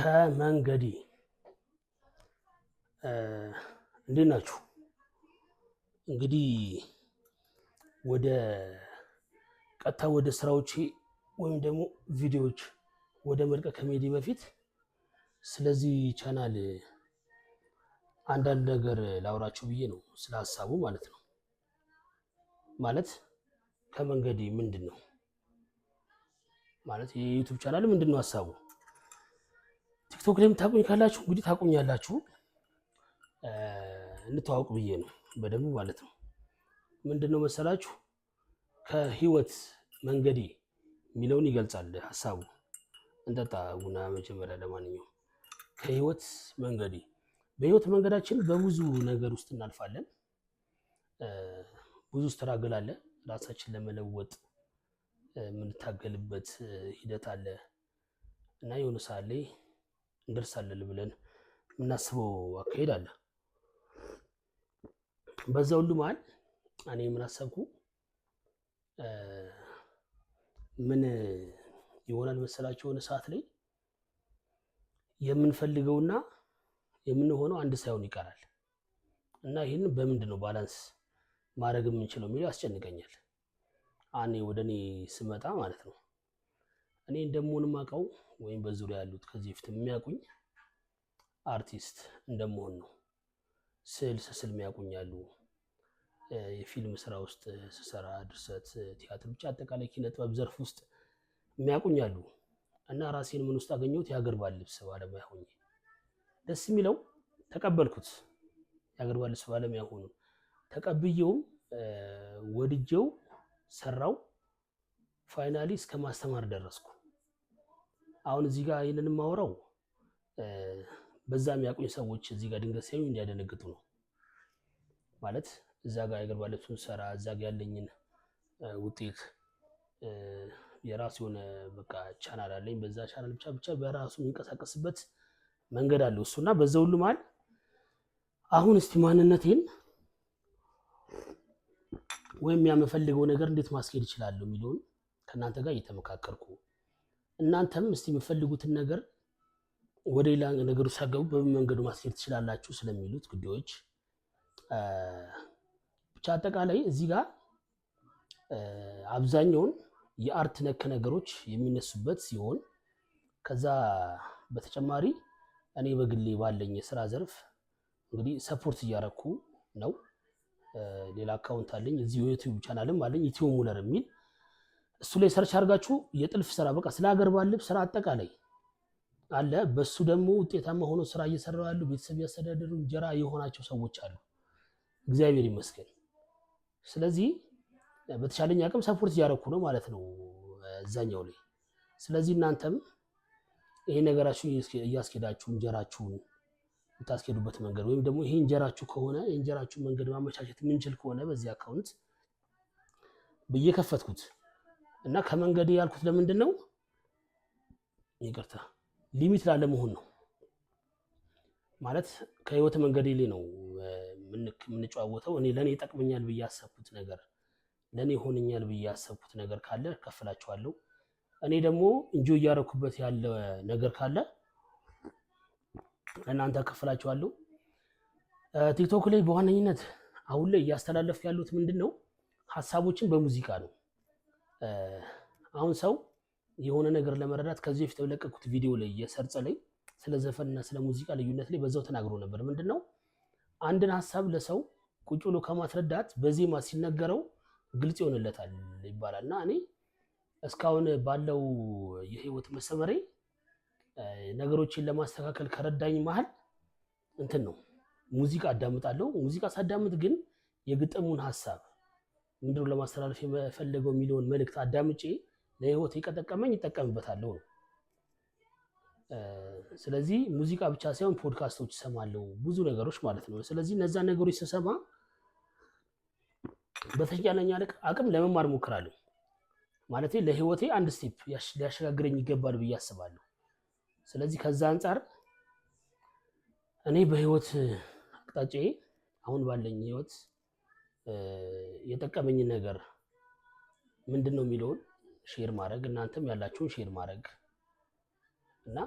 ከመንገዴ እንዴት ናችሁ? እንግዲህ ወደ ቀጥታ ወደ ስራዎቼ ወይም ደግሞ ቪዲዮዎች ወደ መልቀቅ ከመሄዴ በፊት ስለዚህ ቻናል አንዳንድ ነገር ላውራችሁ ብዬ ነው፣ ስለ ሀሳቡ ማለት ነው። ማለት ከመንገዴ ምንድን ነው ማለት የ YouTube channel ምንድን ነው ሀሳቡ? TikTok ላይም ታቁኝ ካላችሁ እንግዲህ ታቁኛላችሁ፣ እንተዋወቅ ብዬ ነው በደንብ ማለት ነው። ምንድን ነው መሰላችሁ፣ ከህይወት መንገዴ የሚለውን ይገልጻል ሀሳቡ። እንጠጣ ቡና መጀመሪያ። ለማንኛውም ከህይወት መንገዴ፣ በህይወት መንገዳችን በብዙ ነገር ውስጥ እናልፋለን። ብዙ struggle አለ። ራሳችን ለመለወጥ የምንታገልበት ሂደት አለ እና የሆነ ሰዓት ላይ እንደርሳለን ብለን የምናስበው አካሄድ አለ። በዛ ሁሉ መሀል እኔ ምን አሰብኩ? ምን ይሆናል መሰላችሁ? የሆነ ሰዓት ላይ የምንፈልገውና የምንሆነው አንድ ሳይሆን ይቀራል እና ይህንን በምንድን ነው balance ማድረግ የምንችለው የሚለው ያስጨንቀኛል። እኔ ወደ እኔ ስመጣ ማለት ነው፣ እኔ እንደምሆን የማውቀው ወይም በዙሪያ ያሉት ከዚህ በፊት የሚያውቁኝ አርቲስት እንደምሆን ነው። ስዕል ስስል የሚያውቁኝ አሉ። የፊልም ስራ ውስጥ ስሰራ ድርሰት፣ ቲያትር፣ ብቻ አጠቃላይ ኪነ ጥበብ ዘርፍ ውስጥ የሚያውቁኝ አሉ እና ራሴን ምን ውስጥ አገኘሁት? የሀገር ባህል ልብስ ባለሙያ ሆኜ ደስ የሚለው ተቀበልኩት። የሀገር ባህል ልብስ ባለሙያ ሆኑ ተቀብዬውም ወድጄው ሰራው። Finally እስከ ማስተማር ደረስኩ። አሁን እዚህ ጋር ይህንን የማወራው በዛ የሚያውቁኝ ሰዎች እዚህ ጋር ድንገት ሲያዩ እንዲያደነግጡ ነው። ማለት እዛ ጋር የሀገር ባህል ልብሱን ሰራ፣ እዛ ጋር ያለኝን ውጤት፣ የራሱ የሆነ በቃ ቻናል አለኝ። በዛ ቻናል ብቻ ብቻ በራሱ የሚንቀሳቀስበት መንገድ አለው እሱና በዛ ሁሉ መሀል አሁን እስቲ ማንነቴን ወይም የምፈልገው ነገር እንዴት ማስኬድ እችላለሁ የሚለውን ከእናንተ ጋር እየተመካከርኩ፣ እናንተም እስቲ የምፈልጉትን ነገር ወደ ሌላ ነገሩ ሳገቡ በምን መንገዱ ማስኬድ ትችላላችሁ ስለሚሉት ጉዳዮች፣ ብቻ አጠቃላይ እዚህ ጋር አብዛኛውን የ art ነክ ነገሮች የሚነሱበት ሲሆን፣ ከዛ በተጨማሪ እኔ በግሌ ባለኝ የስራ ዘርፍ እንግዲህ support እያረኩ ነው። ሌላ account አለኝ፣ እዚሁ YouTube channel ም አለኝ፣ ኢትዮ ሙለር የሚል። እሱ ላይ search አድርጋችሁ የጥልፍ ስራ፣ በቃ ስለ ሀገር ባህል ልብስ ስራ አጠቃላይ አለ። በሱ ደግሞ ውጤታማ ሆኖ ስራ እየሰሩ ያሉ፣ ቤተሰብ እያስተዳደሩ እንጀራ የሆናቸው ሰዎች አሉ። እግዚአብሔር ይመስገን። ስለዚህ በተቻለኝ አቅም support እያደረኩ ነው ማለት ነው እዛኛው ላይ። ስለዚህ እናንተም ይሄ ነገራችሁን እያስኬዳችሁ እንጀራችሁን የምታስኬዱበት መንገድ ወይም ደግሞ ይሄ እንጀራችሁ ከሆነ የእንጀራችሁን መንገድ ማመቻቸት የምንችል ከሆነ በዚህ account ብዬ ከፈትኩት። እና ከመንገዴ ያልኩት ለምንድን ነው? ይቅርታ፣ limit ላለመሆን ነው። ማለት ከህይወት መንገዴ ላይ ነው የምንጨዋወተው። እኔ ለእኔ ይጠቅመኛል ብዬ ያሰብኩት ነገር፣ ለእኔ ይሆነኛል ብዬ ያሰብኩት ነገር ካለ ከፍላችኋለሁ። እኔ ደግሞ enjoy እያደረኩበት ያለ ነገር ካለ ለእናንተ አከፍላችኋለሁ። TikTok ላይ በዋነኝነት አሁን ላይ እያስተላለፍኩ ያሉት ምንድን ነው? ሀሳቦችን በሙዚቃ ነው። አሁን ሰው የሆነ ነገር ለመረዳት፣ ከዚህ በፊት በለቀኩት ቪዲዮ ላይ የሰርጸ ላይ ስለ ዘፈንና ስለ ሙዚቃ ልዩነት ላይ በዛው ተናግሮ ነበር። ምንድን ነው፣ አንድን ሀሳብ ለሰው ቁጭ ብሎ ከማስረዳት በዜማ ሲነገረው ግልጽ ይሆንለታል ይባላል። እና እኔ እስካሁን ባለው የህይወት መሰመሬ ነገሮችን ለማስተካከል ከረዳኝ መሀል እንትን ነው፣ ሙዚቃ አዳምጣለሁ። ሙዚቃ ሳዳምጥ ግን የግጥሙን ሀሳብ ምንድነው ለማስተላለፍ የፈለገው የሚለውን መልእክት አዳምጬ ለህይወት የጠቀመኝ ይጠቀምበታለሁ ነው። ስለዚህ ሙዚቃ ብቻ ሳይሆን ፖድካስቶች እሰማለሁ፣ ብዙ ነገሮች ማለት ነው። ስለዚህ እነዛ ነገሮች ስሰማ በተቻለኝ አቅም ለመማር እሞክራለሁ። ማለት ለህይወቴ አንድ step ሊያሸጋግረኝ ይገባል ብዬ አስባለሁ። ስለዚህ ከዛ አንጻር እኔ በህይወት አቅጣጫዬ አሁን ባለኝ ህይወት የጠቀመኝን ነገር ምንድን ነው የሚለውን share ማድረግ፣ እናንተም ያላችሁን share ማድረግ እና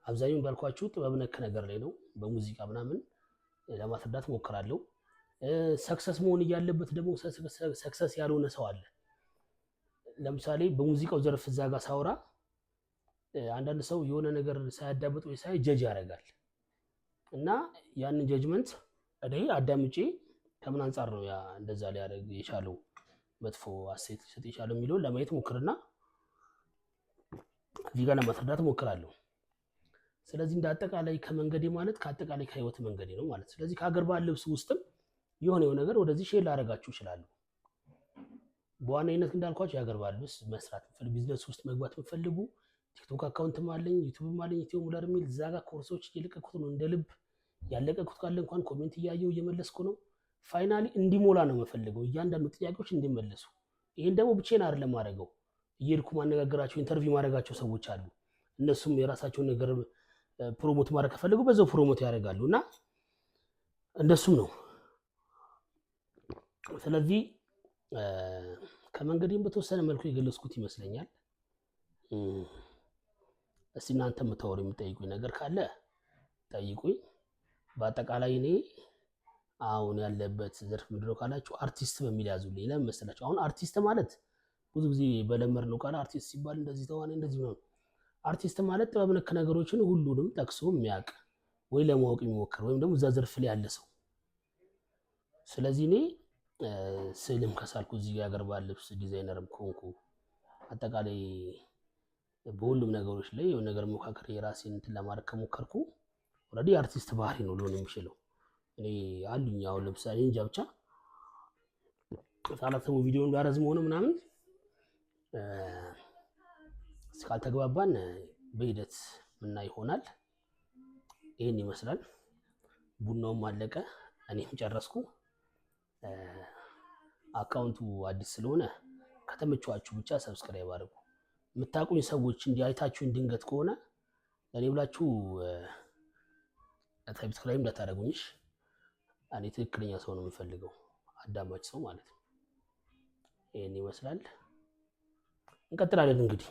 አብዛኛው እንዳልኳችሁ ጥበብ ነክ ነገር ላይ ነው። በሙዚቃ ምናምን ለማስረዳት ሞክራለሁ። Success መሆን እያለበት ደግሞ success ያልሆነ ሰው አለ። ለምሳሌ በሙዚቃው ዘርፍ እዛ ጋር ሳወራ አንዳንድ ሰው የሆነ ነገር ሳያዳምጥ ወይ ሳይ judge ያደርጋል። እና ያንን judgment እኔ አዳምጬ ከምን አንጻር ነው ያ እንደዛ ሊያደርግ የቻለው፣ መጥፎ አስተያየት ሊሰጥ የቻለው የሚለውን ለማየት ሞክርና እዚህ ጋር ለማስረዳት ሞክራለሁ። ስለዚህ እንደ አጠቃላይ ከመንገዴ ማለት ከአጠቃላይ ከህይወት መንገዴ ነው ማለት። ስለዚህ ከሀገር ባህል ልብስ ውስጥም የሆነ የሆነ ነገር ወደዚህ share ላደርጋችሁ እችላለሁ። በዋነኝነት እንዳልኳቸው የሀገር ባህል ልብስ መስራት የምትፈልጉ፣ ቢዝነስ ውስጥ መግባት የምትፈልጉ፣ ቲክቶክ account ም አለኝ፣ ዩቱብም አለኝ፣ ኢትዮ ሙለር የሚል። እዛ ጋር ኮርሶች እየለቀኩት ነው። እንደ ልብ ያለቀኩት ካለ እንኳን comment እያየው እየመለስኩ ነው። Finally እንዲሞላ ነው የምፈልገው፣ እያንዳንዱ ጥያቄዎች እንዲመለሱ። ይህን ደግሞ ብቻዬን አይደለም ማድረገው፣ እየሄድኩ ማነጋገራቸው፣ interview ማድረጋቸው ሰዎች አሉ። እነሱም የራሳቸውን ነገር promote ማድረግ ከፈለጉ በዛው promote ያደርጋሉ እና እንደሱም ነው። ስለዚህ ከመንገዴም በተወሰነ መልኩ የገለጽኩት ይመስለኛል። እስቲ እናንተ የምታወሩ የምጠይቁኝ ነገር ካለ ጠይቁኝ። በአጠቃላይ እኔ አሁን ያለበት ዘርፍ ምንድነው ካላችሁ አርቲስት በሚል ያዙልኝ። ለምን መሰላችሁ? አሁን አርቲስት ማለት ብዙ ጊዜ በለመድነው ቃል አርቲስት ሲባል እንደዚህ ተዋናይ እንደዚህ ነው። አርቲስት ማለት ጥበብ ነክ ነገሮችን ሁሉንም ጠቅሶ የሚያውቅ ወይ ለማወቅ የሚሞክር ወይም ደግሞ እዛ ዘርፍ ላይ ያለ ሰው። ስለዚህ እኔ ስዕልም ከሳልኩ፣ እዚህ የሀገር ባህል ልብስ ዲዛይነርም ከሆንኩ፣ አጠቃላይ በሁሉም ነገሮች ላይ የሆነ ነገር መሞካከር፣ የራሴን እንትን ለማድረግ ከሞከርኩ already የአርቲስት ባህሪ ነው ሊሆን የሚችለው። እኔ አሉኝ አሁን ለምሳሌ እንጃ ብቻ ሳላስበው ቪዲዮ እንዳረዝም ሆነ ምናምን ካልተግባባን በሂደት ምና ይሆናል። ይህን ይመስላል። ቡናውም አለቀ፣ እኔም ጨረስኩ። Account ኡ አዲስ ስለሆነ ከተመቿችሁ ብቻ subscribe አድርጉ። የምታውቁኝ ሰዎች እንዲህ አይታችሁኝ ድንገት ከሆነ ለእኔ ብላችሁ subscribe እንዳታደርጉኝሽ። እኔ ትክክለኛ ሰው ነው የምፈልገው፣ አዳማጭ ሰው ማለት ነው። ይህን ይመስላል። እንቀጥላለን እንግዲህ።